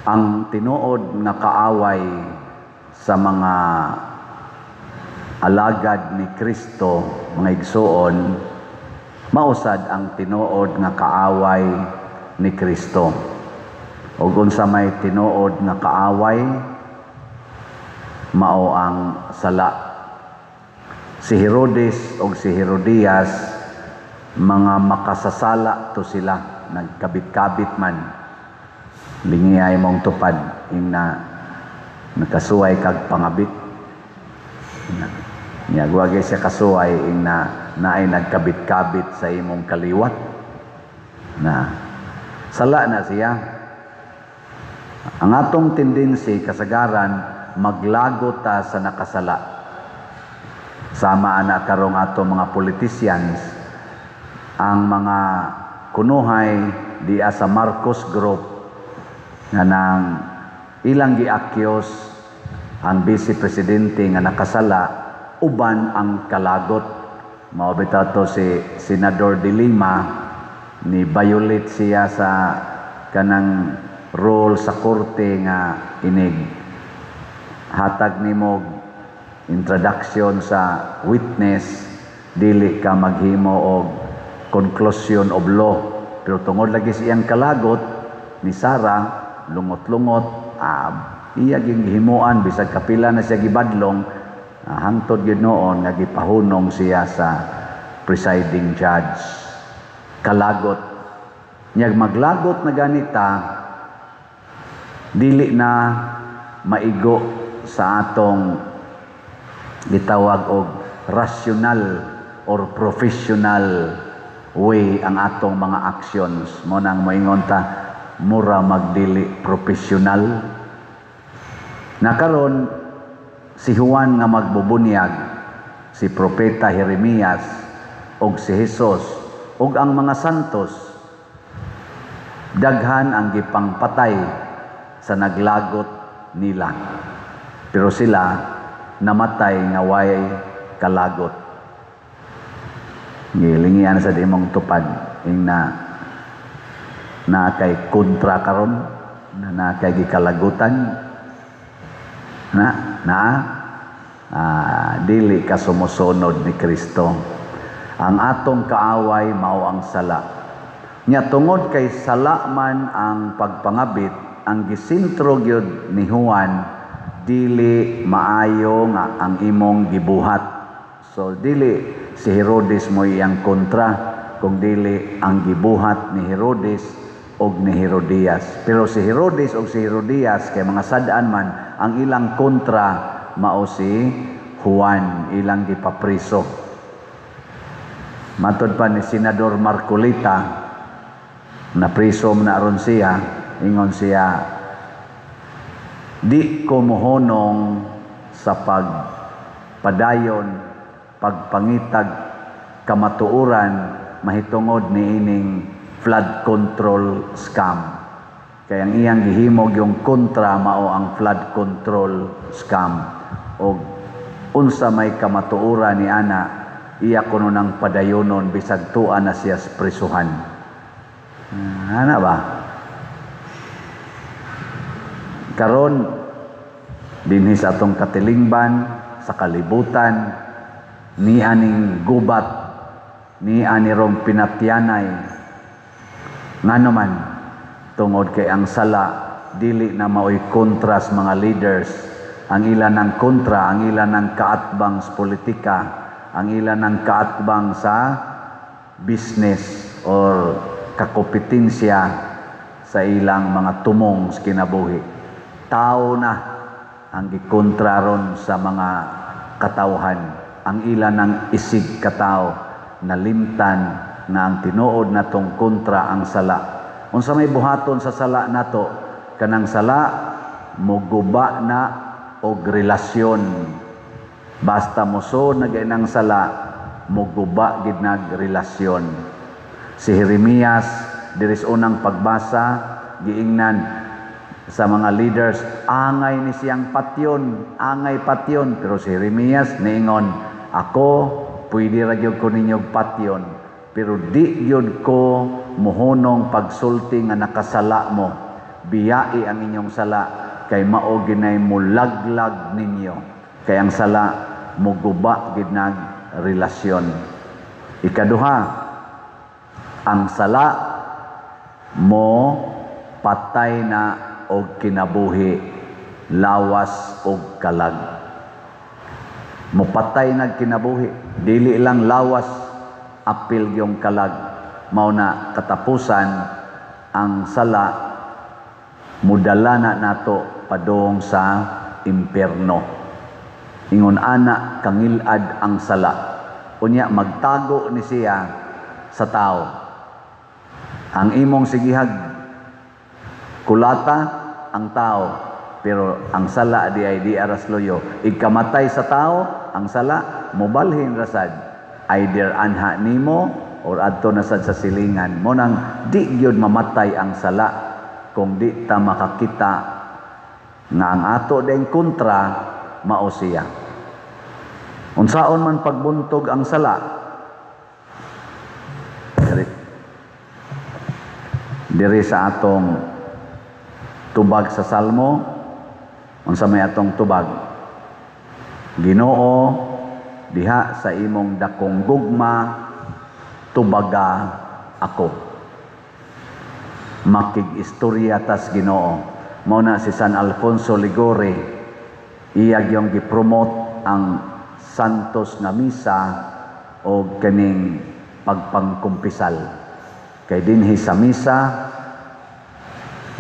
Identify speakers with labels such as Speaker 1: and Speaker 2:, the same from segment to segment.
Speaker 1: Ang tinuod nga kaaway sa mga alagad ni Kristo, mga igsuon, mausad ang tinuod nga kaaway ni Kristo. Ug unsa may tinuod nga kaaway? Mao ang sala. Si Herodes ug si Herodias, mga makasasala to sila, nagkabit-kabit man. Lingiay mong tupad ing na nakasuway kag pangabit. Nya wagay siya kasuway ing na naay nagkabit-kabit sa imong kaliwat. Na sala na siya. Ang atong tendency kasagaran, maglago ta sa nakasala. Sama ana karong ato mga politicians, ang mga kunuhay diya sa Marcos Group nga nang ilang gi-accuse ang vice presidente nga nakasala uban ang kalagot. Mao bitaw to si Senador De Lima, ni violate siya sa kanang role sa korte nga inig hatag nimo introduction sa witness, dili ka maghimo og conclusion of law. Pero tungod lagi sa iyang kalagot ni Sara, lungot-lungot, iya ging gihimuan bisag kapila na siya gibadlong, hangtod gyud noon nga gipahunong siya sa presiding judge. Kalagot. Nyag maglagot na ganita, dili na maigo sa atong gitawag og rational or professional way ang atong mga actions. Mo nang moingon ta, mura magdili professional. Nakaron si Juan nga magbubunyag, si Propeta Jeremias og si Jesus og ang mga santos, daghan ang gipangpatay sa naglagot nila. Pero sila namatay nga way kalagot. Gilingian sa imong tupad ing na na kay kontra karon na na kay gikalagutan na na dili ka sumusunod ni Kristo. Ang atong kaaway mao ang sala. Nya tungod kay sala man ang pagpangabit, ang gisintro gyud ni Juan, dili maayo nga ang imong gibuhat. So dili si Herodes mo iyang kontra, kung dili ang gibuhat ni Herodes og ni Herodias. Pero si Herodes og si Herodias kay mga sad-an man, ang ilang kontra mao si Juan, ilang gipapriso. Matod pa ni Senador Marcoleta, napriso man na aron siya, ingon siya, "Di ko mohonong sa pagpadayon, pagpangitag kamatuoran mahitungod ni ining flood control scam." Kaya ang iyang gihimog yung kontra mao ang flood control scam. Og unsa may kamatuoran ni ana, iya kuno nang padayonon bisag tua na siya sa prisuhan. Ana ba? Karon dinhi sa atong katilingban, sa kalibutan, ni aning gubat, ni ani rong pinatyanay. Ngano man? Tungod kay ang sala dili na maoy kontra sa mga leaders. Ang ilan ng kontra, ang ilan ng kaatbang sa politika, ang ilan ng kaatbang sa business or kakompetensya sa ilang mga tumong sa kinabuhi. Tao na ang gikontra ron sa mga katawhan. Ang ilan ng isig katao, nalimtan na ang tinuod natong kontra ang sala. Unsa may buhaton sa sala nato? Kanang sala muguba na og relasyon. Basta moso na ang sala, muguba gid nag relasyon. Si Jeremias diri sa unang pagbasa, giingnan sa mga leaders, angay ni siyang patyon, angay patyon. Pero si Jeremias niingon, "Ako pwede ra gyud ko ninyog patyon, pero di gyud ko muhunong pagsulti nga nakasala mo." Biyai ang inyong sala kay mao ginay mulaglag ninyo. Kay ang sala muguba gid nag relasyon. Ikaduha, ang sala mo patay na og kinabuhi, lawas og kalag. Mopatay nag kinabuhi, dili lang lawas, apil yung kalag. Mao na katapusan ang sala mudala na nato padung sa impierno. Ingon ana kangilad ang sala. Unya magtago ni siya sa tao. Ang imong sigihag kulata ang tao, pero ang sala di ay di aras loyo. Ikamatay sa tao ang sala, mobalhin rasad either anha nimo or adto na sad sa silingan mo. Nang di gyud mamatay ang sala kung di ta makakita nga ang ato ding kontra mao siya. Unsaon man pagbuntog ang sala? Diri sa atong tubag sa Salmo, unsa may atong tubag? "Ginoo, diha sa imong dakong gugma, tubaga ako." Makig-istorya tas Ginoo. Mao na si San Alfonso Liguori, iya gyung gipromote ang Santos nga misa o kaning pagpangkumpisal. Kay dinhi sa misa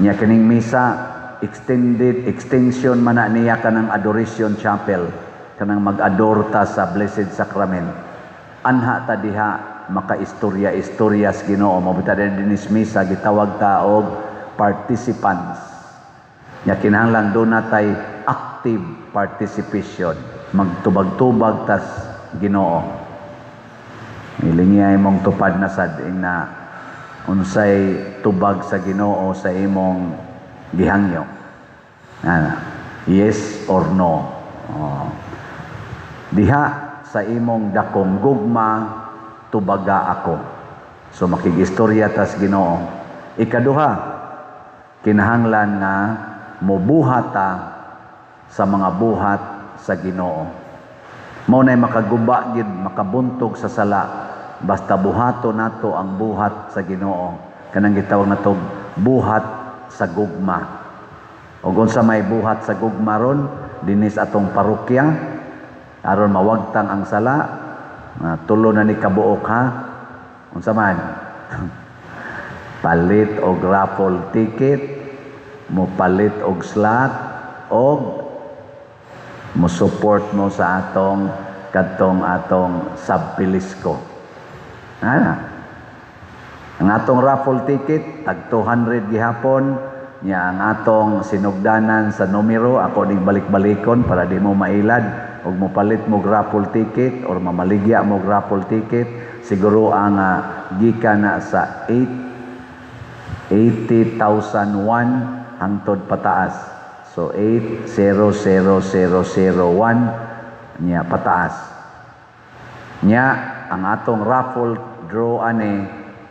Speaker 1: niya, kining misa extended extension man na niya kanang adoration chapel, kanang mag-adore ta sa Blessed Sacrament. Anha ta diha makaistorya-istorya sa Ginoo. Mao bitaw dinis misa gitawag ta og participants. Nya kinahanglan duna tay active participation. Magtubag-tubag tas Ginoo. Ilingi imong tupad na sad ing na unsay tubag sa Ginoo sa imong gihangyo. Ana, yes or no. Oh. "Diha sa imong dakong gugma, tubaga ako." So makigistorya tas Ginoo. Ikaduha, kinahanglan nga mobuhata sa mga buhat sa Ginoo. Mao nay makaguba gid, makabuntog sa sala basta buhato nato ang buhat sa Ginoo. Kanang gitawag nato buhat sa gugma. Ug unsa may buhat sa gugma ron dinis atong parokya aron mawagtang ang sala? Tulo na ni kabuok ha. Unsa man? Palit og raffle ticket, mo palit og slot, og mo support mo sa atong kadtong atong subpilisco. Ana. Ang atong raffle ticket tag 200 gihapon nya. Ang atong sinugdanan sa numero, ako ning balik-balikon para di mo mailad og mopalit mo raffle ticket or mamaligya mo raffle ticket, siguro ang gikan na sa 8 80,001 hangtod pataas. So 800001 nya pataas. Nya ang atong raffle draw ani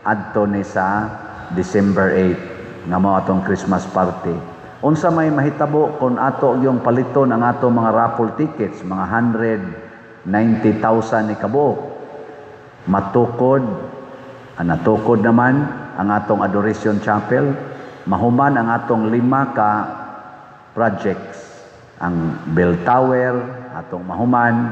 Speaker 1: adto ni sa December 8 nga mao atong Christmas party. Unsa may mahitabo kung ato yung paliton ang ato mga raffle tickets, mga 190,000 ni kabuok? Matukod, ang natukod naman ang atong Adoration Chapel, mahuman ang atong lima ka projects. Ang bell tower, atong mahuman,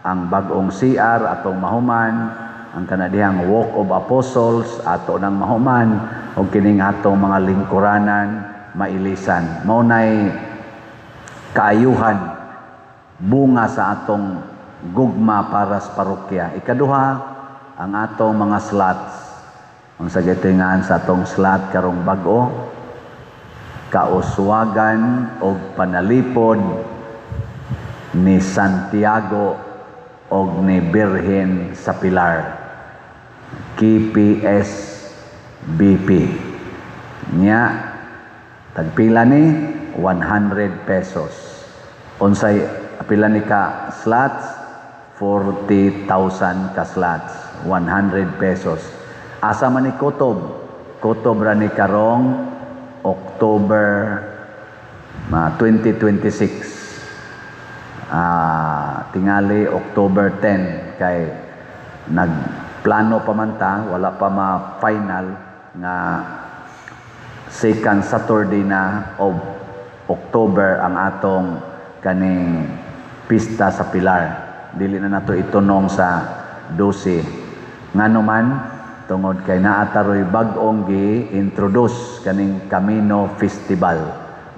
Speaker 1: ang bagong CR, atong mahuman, ang kanadihang Walk of Apostles, ato nang mahuman, ug kining atong mga lingkuranan mailisan. Mao nay kaayuhan, bunga sa atong gugma para sa parokya. Ikaduha, ang atong mga slots. Ang sa gitingan sa atong slot karong bag-o, kauswagan og panalipod ni Santiago og ni Birhen sa Pilar. KPSBP. Nya tagpila ni? 100 pesos. Unsay pila ni ka slots? 40,000 ka slots, 100 pesos. Asa man ni kutob? Kutob ra ni karong October 2026. Tingali October 10 kay nagplano pa man ta, wala pa ma-final nga second Saturday na of October ang atong kaning pista sa Pilar. Dili na nato itunong sa 12. Ngano man, tungod kay naa taroy bag-ong gi-introduce kaning Camino Festival.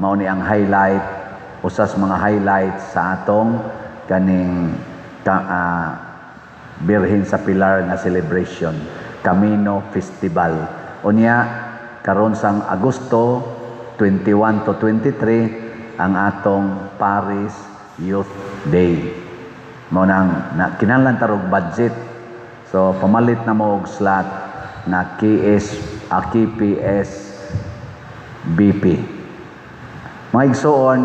Speaker 1: Mao ni ang highlight, usas mga highlights sa atong kaning Birhen sa Pilar nga celebration, Camino Festival. Unya karon sang Agosto 21 to 23 ang atong Paris Youth Day. Mao nang na kinahanglan tarog budget. So pamalit na mo og slot na KS KPS BP. Mga igsoon,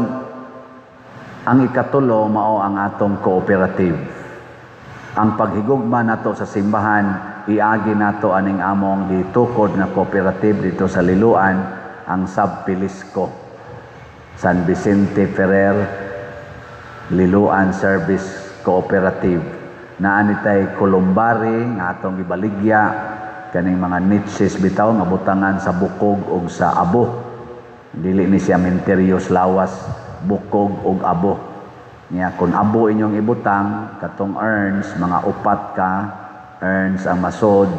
Speaker 1: ang ikatulo mao ang atong cooperative. Ang paghigugma nato sa simbahan, iagi nato aning among gitukod nga cooperative dito sa Liloan, ang Sab Pilisco, San Vicente Ferrer Liloan Service Cooperative. Naa ni tay columbary nga atong gibaligya, kaning mga niches bitaw nga butangan sa bukog ug sa abo. Dili ni siya menteryos lawas, bukog ug abo. Niya kung abo inyong ibutang, katong urns, mga upat ka urns ang masod.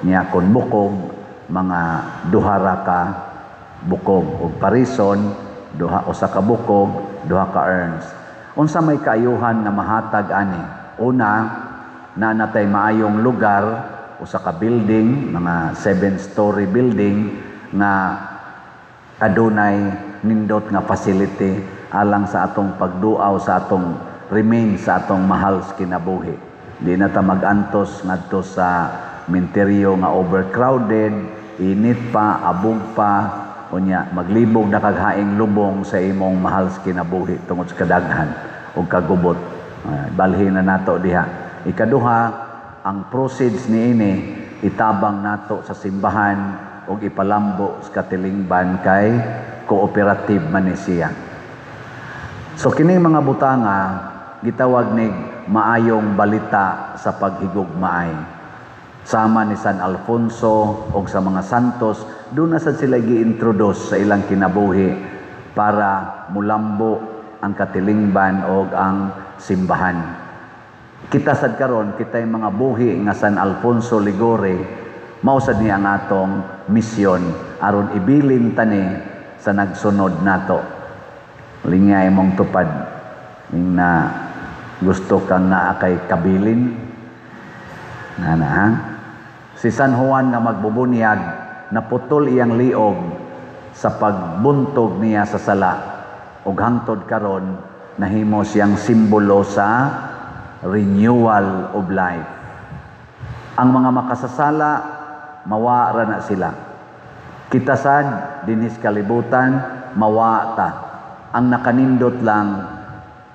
Speaker 1: Niya kung bukog, mga duhara ka bukog. Ug parison, duha, usa ka bukog, duha ka urns. Unsa may kaayuhan nga mahatag ani? Una, naa natay maayong lugar, usa ka building, mga 7-story building nga adunay nindot nga facility alang sa atong pagduaw sa atong remains sa atong mahal sa kinabuhi. Di na ta magantos ngadto sa menteryo nga overcrowded, init pa, abog pa, unya maglibog na kag haing lubong sa imong mahal sa kinabuhi tungod sa kadaghan ug kagubot. Balhin na nato diha. Ikaduha, ang proceeds niini itabang nato sa simbahan ug ipalambo sa katilingban kay cooperative man ni siya. So kining mga butanga gitawag nig maayong balita sa paghigugmaay. Sama ni San Alfonso og sa mga santos, doon na sad sila gi-introduce sa ilang kinabuhi para mulambo ang katilingban og ang simbahan. Kita sad karon, kitay mga buhi nga San Alfonso Liguori, mao sad ni ang atong misyon aron ibilin tani sa nagsunod nato. Lingay mong tupad ning na gusto kang naa kay kabilin na na, ha? Si San Juan nga magbubunyag, naputol iyang liog sa pagbuntog niya sa sala ug hangtod karon nahimo siyang simbolo sa renewal of life. Ang mga makasasala, mawa ra na sila. Kita sad dinhis kalibutan, mawa ta. Ang nakanindot lang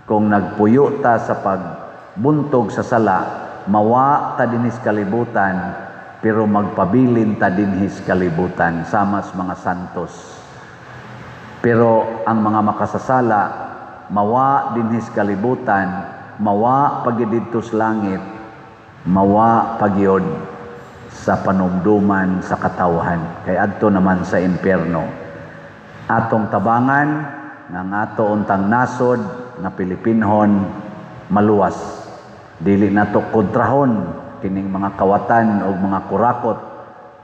Speaker 1: kung nagpuyo ta sa pagbuntog sa sala, mawa ta dinhis kalibutan, pero magpabilin ta dinhis kalibutan sama sa mga santos. Pero ang mga makasasala, mawa dinhis kalibutan, mawa pagyud didto sa langit, mawa pagyod sa panumduman sa katawhan, kay adto naman sa impyerno. Atong tabangan nga ang ato untang nasod nga Pilipinhon maluwas. Dili nato kontrahon kining mga kawatan o mga kurakot.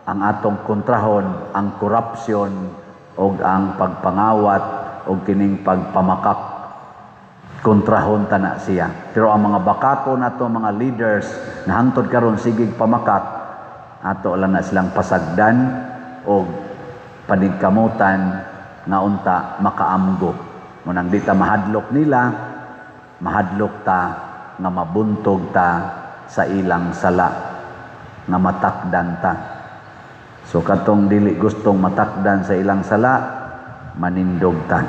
Speaker 1: Ang atong kontrahon ang korupsyon o ang pagpangawat o kining pagpamakak. Kontrahon ta na siya. Pero ang mga bakako nato, mga leaders na hangtod karon sigig pamakak, ato lang na silang pasagdan o panigkamutan nga unta makaamgo. Munang di ta mahadlok nila, mahadlok ta nga mabuntog ta sa ilang sala, nga matakdan ta. So katong dili gustong matakdan sa ilang sala, manindog ta.